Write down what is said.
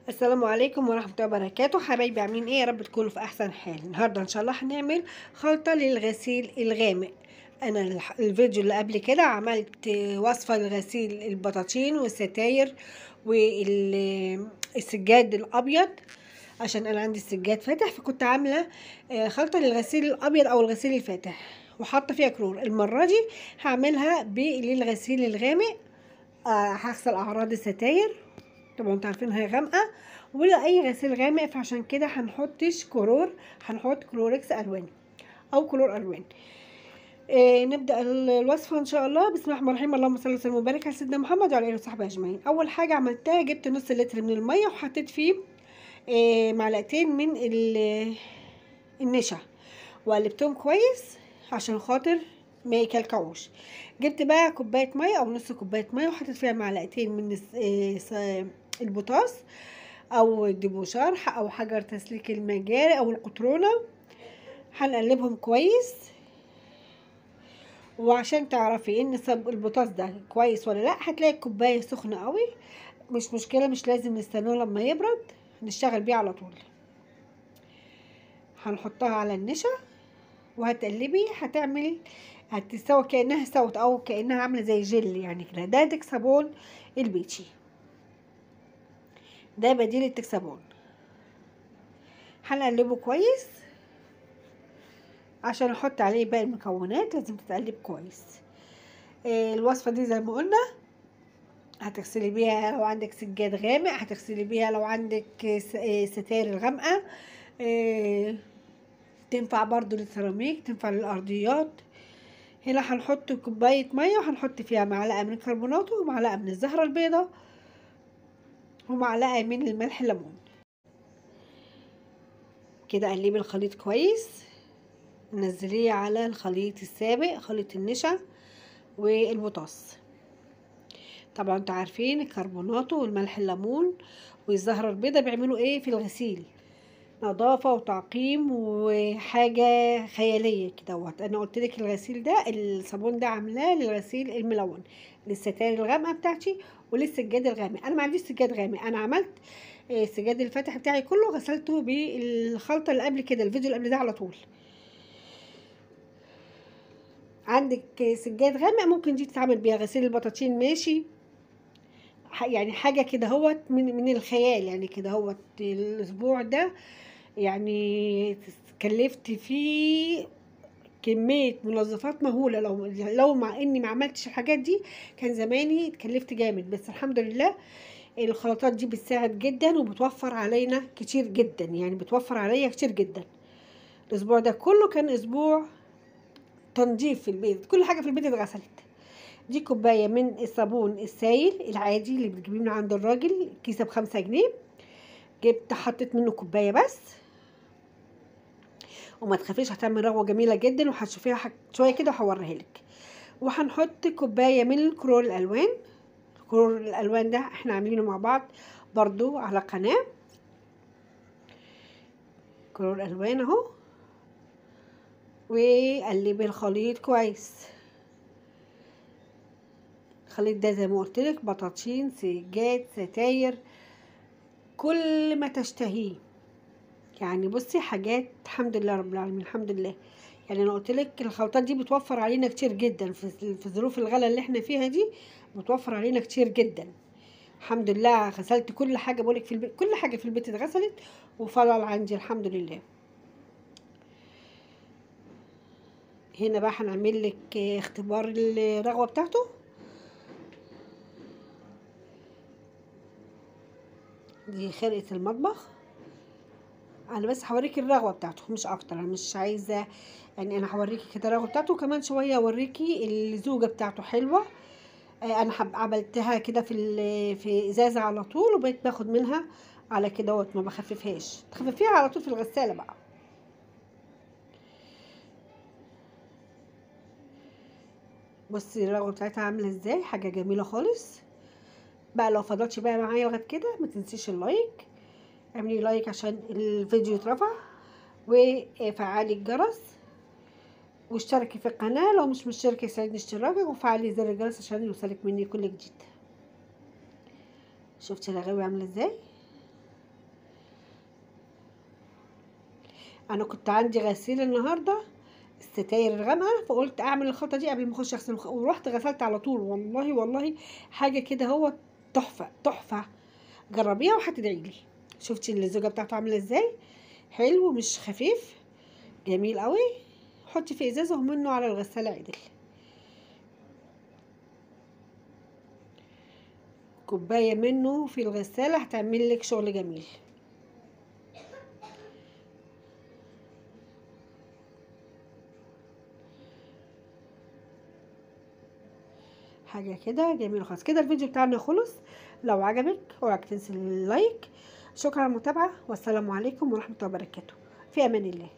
السلام عليكم ورحمة الله وبركاته. حبايبي عاملين ايه؟ يا رب تكونوا في احسن حال. النهارده ان شاء الله هنعمل خلطة للغسيل الغامق. انا الفيديو اللي قبل كده عملت وصفة لغسيل البطاطين والستاير والسجاد الابيض، عشان انا عندي السجاد فاتح، فكنت عاملة خلطة للغسيل الابيض او الغسيل الفاتح وحاطة فيها كلور. المرة دي هعملها للغسيل الغامق. هغسل اعراض الستاير، طبعا انتوا عارفين هي غامقه ولا اي غسيل غامق، فعشان كده هنحطش كلور، هنحط كلوركس الوان او كلور الوان. نبدا الوصفة ان شاء الله. بسم الله الرحمن الرحيم، اللهم صل وسلم وبارك على سيدنا محمد وعلى اله وصحبه اجمعين. اول حاجة عملتها، جبت نص لتر من المية وحطيت فيه معلقتين من النشا وقلبتهم كويس عشان خاطر ما يكلكعوش. جبت بقى كوباية مية او نص كوباية مية وحطيت فيها معلقتين من البوتاص او الدبوشرح او حجر تسليك المجاري او القطرونه. هنقلبهم كويس، وعشان تعرفي ان البوتاص ده كويس ولا لا هتلاقي الكوباية سخنة قوي. مش مشكلة، مش لازم نستناه لما يبرد، نشتغل بيه على طول. هنحطها على النشا وهتقلبي، هتعمل هتستوي كانها استوت او كانها عامله زي جل يعني كده. ده تكسبون البيتشي، ده بديل التكسبون. هنقلبه كويس عشان احط عليه باقي المكونات، لازم تتقلب كويس. الوصفة دي زي ما قلنا هتغسلي بيها لو عندك سجاد غامق، هتغسلي بيها لو عندك ستاير الغامقه، تنفع برضو للسيراميك، تنفع للارضيات. هنا هنحط كوباية مية وهنحط فيها معلقه من الكربوناتو ومعلقة من الزهرة البيضاء ومعلقة من الملح الليمون. كده قلبي الخليط كويس، نزليه على الخليط السابق، خليط النشا والبوتاص. طبعا انتوا عارفين الكربوناتو والملح الليمون والزهرة البيضاء بيعملوا ايه في الغسيل، نظافة وتعقيم وحاجه خيالية كده. انا قلت لك الغسيل ده، الصابون ده عاملاه للغسيل الملون، للستاير الغامقه بتاعتي وللسجاد الغامق. انا ما عنديش سجاد غامق، انا عملت السجاد الفاتح بتاعي كله غسلته بالخلطه اللي قبل كده، الفيديو اللي قبل ده على طول. عندك سجاد غامق ممكن دي تتعمل بيها غسيل البطاطين، ماشي، يعني حاجة كده هوت من الخيال يعني كده هوت. الاسبوع ده يعني كلفت فيه كمية منظفات مهولة، لو مع اني ما عملتش الحاجات دي كان زماني اتكلفت جامد، بس الحمد لله الخلطات دي بتساعد جدا وبتوفر علينا كتير جدا، يعني بتوفر عليا كتير جدا. الاسبوع ده كله كان اسبوع تنظيف في البيت، كل حاجة في البيت اتغسلت. دي كوباية من الصابون السايل العادي اللي بتجيبيه من عند الراجل، كيسه ب5 جنيه، جبت حطيت منه كوباية بس، وما تخافيش هتعمل رغوه جميلة جدا وهتشوفيها شوية كده وهوريها لك. وهنحط كوباية من الكلور الالوان. الكلور الالوان ده احنا عاملينه مع بعض برضو على قناة، كلور الالوان اهو. وقلبي الخليط كويس. الخليط ده زي ما قلت لك بطاطين، سجاد، ستاير، كل ما تشتهيه يعني. بصي حاجات الحمد لله رب العالمين، الحمد لله. يعني انا قلت لك الخلطات دي بتوفر علينا كتير جدا في ظروف الغلا اللي احنا فيها دي، بتوفر علينا كتير جدا الحمد لله. غسلت كل حاجة، بقولك في البيت كل حاجة في البيت اتغسلت وفضل عندي الحمد لله. هنا بقى هنعمل لك اختبار الرغوه بتاعته. دي خرقه المطبخ، انا بس هوريكي الرغوه بتاعته مش اكتر، انا مش عايزه يعني، انا هوريكي كده الرغوه بتاعته، وكمان شوية اوريكي اللزوجه بتاعته حلوة. انا عملتها كده في ازازة على طول، وبقيت باخد منها على كده، ما بخففهاش، تخففيها على طول في الغسالة بقى. بصي الرغوه بتاعتها عامله ازاي، حاجة جميلة خالص بقى. لو فضلتش بقى معايا لغاية كده ما تنسيش ال like، اعملي like عشان الفيديو يترفع، وفعلي الجرس، واشتركي في القناة لو مش مشتركة، يسعدني اشتراكك، وفعلي زر الجرس عشان يوصلك مني كل جديد. شفتي الرغاوي عامله ازاي؟ انا كنت عندي غسيل النهارده الستاير الغامقه، فقلت اعمل الخلطة دي قبل ما اخش اغسل، ورحت غسلت على طول. والله والله حاجة كده هو تحفة تحفة، جربيها وهتدعي لي. شفتي اللزوجه بتاعته عامله ازاي؟ حلو مش خفيف، جميل قوي. حطي في ازازة ومنه على الغسالة عدل. كوباية منه في الغسالة هتعمل لك شغل جميل. حاجة كده جميلة خالص. كده الفيديو بتاعنا خلص. لو عجبك اوعك تنسي اللايك. شكرا على المتابعة، والسلام عليكم ورحمة الله وبركاته. في امان الله.